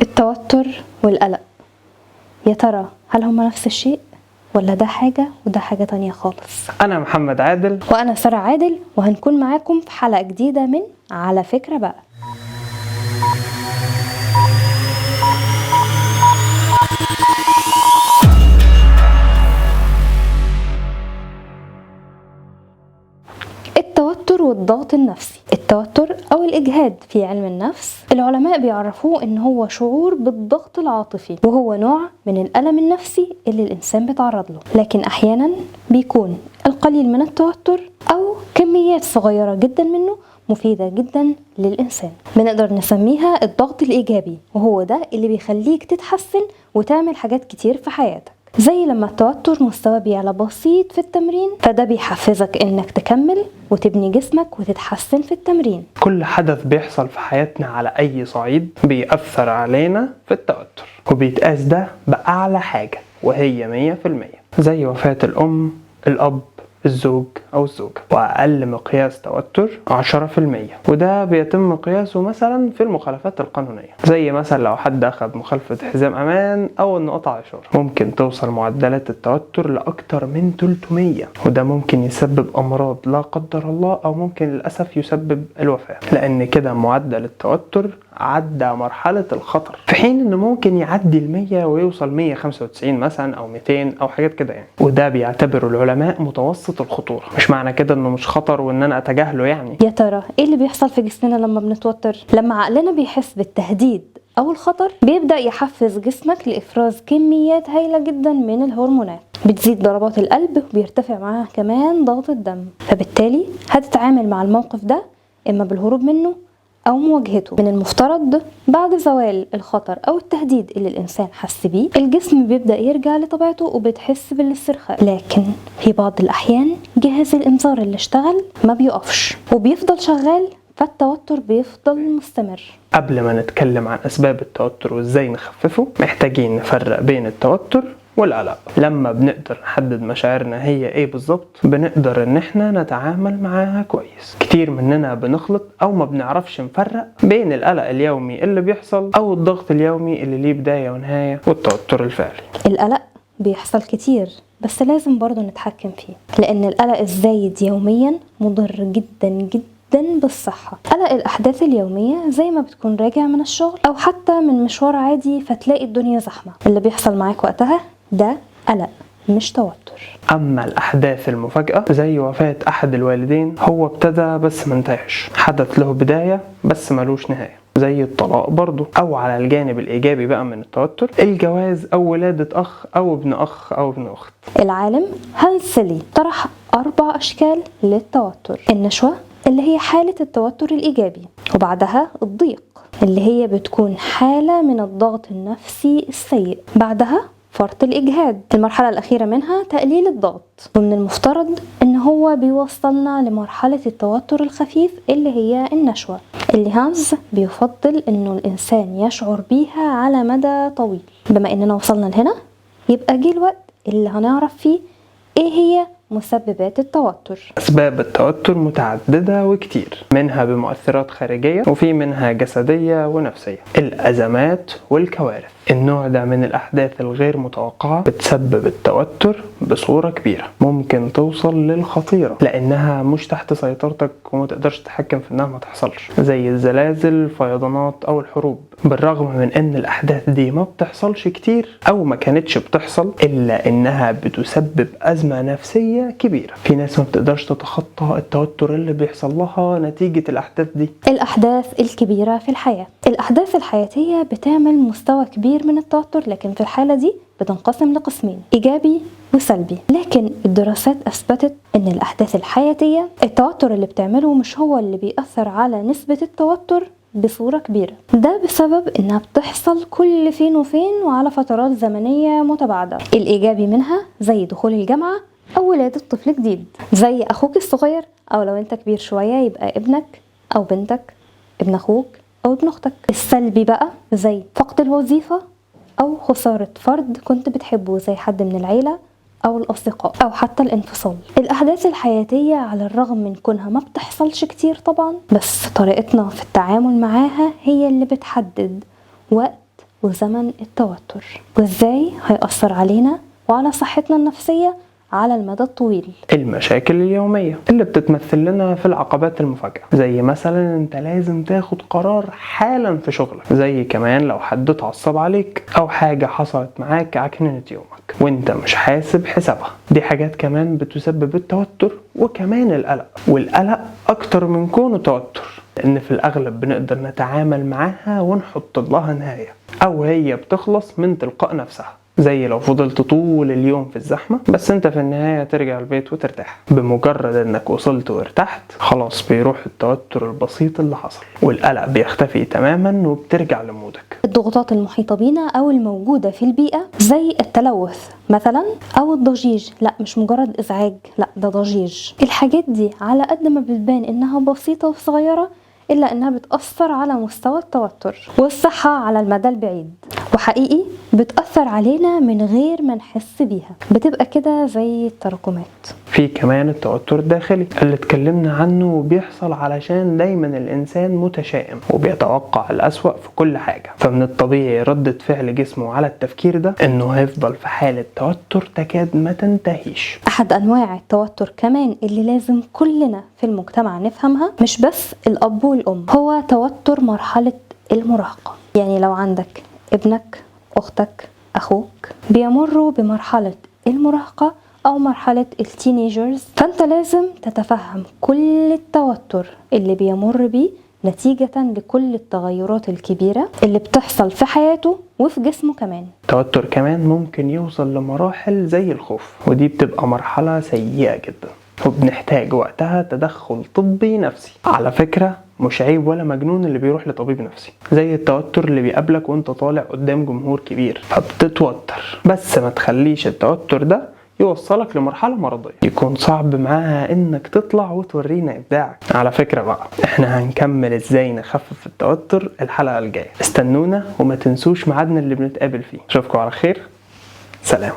التوتر والقلق، يا ترى هل هما نفس الشيء ولا ده حاجة وده حاجة تانية خالص؟ أنا محمد عادل. وأنا سارة عادل، وهنكون معاكم في حلقة جديدة من على فكرة بقى. التوتر والضغط النفسي. التوتر أو الإجهاد في علم النفس العلماء بيعرفوه إن هو شعور بالضغط العاطفي، وهو نوع من الألم النفسي اللي الإنسان بيتعرض له، لكن أحيانا بيكون القليل من التوتر أو كميات صغيرة جدا منه مفيدة جدا للإنسان. بنقدر نسميها الضغط الإيجابي، وهو ده اللي بيخليك تتحسن وتعمل حاجات كتير في حياتك، زي لما التوتر مستوى بيعلى بسيط في التمرين، فده بيحفزك انك تكمل وتبني جسمك وتتحسن في التمرين. كل حدث بيحصل في حياتنا على أي صعيد بيأثر علينا في التوتر، وبيتقاس ده بأعلى حاجة وهي 100%، زي وفاة الأم، الأب، الزوج أو الزوجة. وأقل مقياس توتر 10%، وده بيتم قياسه مثلا في المخالفات القانونية، زي مثلا لو حد أخذ مخالفة حزام أمان أو إنه قطع إشارة، ممكن توصل معدلات التوتر لأكتر من 300، وده ممكن يسبب أمراض لا قدر الله، أو ممكن للأسف يسبب الوفاة، لأن كده معدل التوتر عدى مرحلة الخطر، في حين انه ممكن يعدي 100 ويوصل 195 مثلا او 200 او حاجات كده يعني. وده بيعتبره العلماء متوسط الخطورة، مش معنى كده انه مش خطر وان انا اتجاهله يعني. يا ترى ايه اللي بيحصل في جسمنا لما بنتوتر؟ لما عقلنا بيحس بالتهديد او الخطر بيبدأ يحفز جسمك لإفراز كميات هائلة جدا من الهرمونات، بتزيد ضربات القلب وبيرتفع معاها كمان ضغط الدم، فبالتالي هتتعامل مع الموقف ده اما بالهروب منه أو مواجهته. من المفترض بعد زوال الخطر أو التهديد اللي الإنسان حس بيه الجسم بيبدأ يرجع لطبيعته وبتحس بالاسترخاء، لكن في بعض الأحيان جهاز الإنذار اللي اشتغل ما بيقفش وبيفضل شغال، فالتوتر بيفضل مستمر. قبل ما نتكلم عن أسباب التوتر وإزاي نخففه، محتاجين نفرق بين التوتر والقلق. لما بنقدر نحدد مشاعرنا هي ايه بالظبط، بنقدر ان احنا نتعامل معاها كويس. كتير مننا بنخلط او ما بنعرفش نفرق بين القلق اليومي اللي بيحصل او الضغط اليومي اللي ليه بداية ونهاية والتوتر الفعلي. القلق بيحصل كتير، بس لازم برضو نتحكم فيه، لان القلق الزايد يوميا مضر جدا جدا بالصحة. قلق الأحداث اليومية زي ما بتكون راجع من الشغل أو حتى من مشوار عادي فتلاقي الدنيا زحمة، اللي بيحصل معاك وقتها ده قلق مش توتر. أما الأحداث المفاجئة زي وفاة أحد الوالدين، هو ابتدى بس ما انتهاش، حدث له بداية بس ملوش نهاية، زي الطلاق برضو. أو على الجانب الإيجابي بقى من التوتر، الجواز أو ولادة أخ أو ابن أخ أو ابن أخت. العالم هانس سيلي طرح 4 أشكال للتوتر: النشوة اللي هي حالة التوتر الإيجابي، وبعدها الضيق اللي هي بتكون حالة من الضغط النفسي السيء، بعدها فرط الإجهاد، المرحلة الأخيرة منها تقليل الضغط، ومن المفترض إن هو بيوصلنا لمرحلة التوتر الخفيف اللي هي النشوة، اللي هانز بيفضل إنه الإنسان يشعر بيها على مدى طويل. بما إننا وصلنا لهنا يبقى جه الوقت اللي هنعرف فيه إيه هي مسببات التوتر. أسباب التوتر متعددة وكتير، منها بمؤثرات خارجية وفي منها جسدية ونفسية. الأزمات والكوارث، النوع ده من الأحداث الغير متوقعة بتسبب التوتر بصورة كبيرة، ممكن توصل للخطيرة لأنها مش تحت سيطرتك وما تقدرش تتحكم في إنها ما تحصلش، زي الزلازل، الفيضانات أو الحروب. بالرغم من إن الأحداث دي ما بتحصلش كتير أو ما كانتش بتحصل، إلا إنها بتسبب أزمة نفسية كبيرة. في ناس ما بتقدرش تتخطى التوتر اللي بيحصل لها نتيجة الأحداث دي. الأحداث الكبيرة في الحياة، الأحداث الحياتية بتعمل مستوى كبير من التوتر، لكن في الحالة دي بتنقسم لقسمين: إيجابي وسلبي. لكن الدراسات أثبتت أن الأحداث الحياتية التوتر اللي بتعمله مش هو اللي بيأثر على نسبة التوتر بصورة كبيرة، ده بسبب إنها بتحصل كل فين وفين وعلى فترات زمنية متباعدة. الإيجابي منها زي دخول الجامعة أو ولادة طفل جديد، زي أخوك الصغير، أو لو أنت كبير شوية يبقى ابنك أو بنتك، ابن أخوك أو ابن أختك. السلبي بقى زي فقد الوظيفة أو خسارة فرد كنت بتحبه زي حد من العيلة أو الأصدقاء، أو حتى الانفصال. الأحداث الحياتية على الرغم من كونها ما بتحصلش كتير طبعا، بس طريقتنا في التعامل معاها هي اللي بتحدد وقت وزمن التوتر، وإزاي هيأثر علينا وعلى صحتنا النفسية على المدى الطويل. المشاكل اليومية اللي بتتمثل لنا في العقبات المفاجئة، زي مثلا انت لازم تاخد قرار حالا في شغلك، زي كمان لو حد اتعصب عليك او حاجة حصلت معاك عكننت يومك وانت مش حاسب حسابها. دي حاجات كمان بتسبب التوتر وكمان القلق، والقلق اكتر من كونه توتر، لان في الاغلب بنقدر نتعامل معاها ونحط لها نهاية، او هي بتخلص من تلقاء نفسها، زي لو فضلت طول اليوم في الزحمة بس انت في النهاية ترجع البيت وترتاح. بمجرد انك وصلت وارتحت خلاص بيروح التوتر البسيط اللي حصل والقلق بيختفي تماما وبترجع لمودك. الضغوطات المحيطة بينا او الموجودة في البيئة زي التلوث مثلا او الضجيج، لا مش مجرد ازعاج، لا ده ضجيج. الحاجات دي على قد ما بتبان انها بسيطة وصغيرة إلا أنها بتأثر على مستوى التوتر والصحة على المدى البعيد، وحقيقي بتأثر علينا من غير ما نحس بيها، بتبقى كده زي التراكمات. في كمان التوتر الداخلي اللي اتكلمنا عنه، وبيحصل علشان دايما الإنسان متشائم وبيتوقع الأسوأ في كل حاجة، فمن الطبيعي ردة فعل جسمه على التفكير ده إنه هيفضل في حالة توتر تكاد ما تنتهيش. أحد أنواع التوتر كمان اللي لازم كلنا في المجتمع نفهمها، مش بس الأب والأم، هو توتر مرحلة المراهقة. يعني لو عندك ابنك، أختك، أخوك بيمروا بمرحلة المراهقة أو مرحلة ال teenagers، فأنت لازم تتفهم كل التوتر اللي بيمر بيه نتيجة لكل التغيرات الكبيرة اللي بتحصل في حياته وفي جسمه كمان. التوتر كمان ممكن يوصل لمراحل زي الخوف، ودي بتبقى مرحلة سيئة جدا وبنحتاج وقتها تدخل طبي نفسي. على فكرة مش عيب ولا مجنون اللي بيروح لطبيب نفسي، زي التوتر اللي بيقابلك وانت طالع قدام جمهور كبير فبتتوتر، بس ما تخليش التوتر ده يوصلك لمرحلة مرضية يكون صعب معاها انك تطلع وتورينا ابداعك. على فكرة بقى احنا هنكمل ازاي نخفف التوتر الحلقة الجاية، استنونا وما تنسوش ميعادنا اللي بنتقابل فيه. اشوفكم على خير، سلام.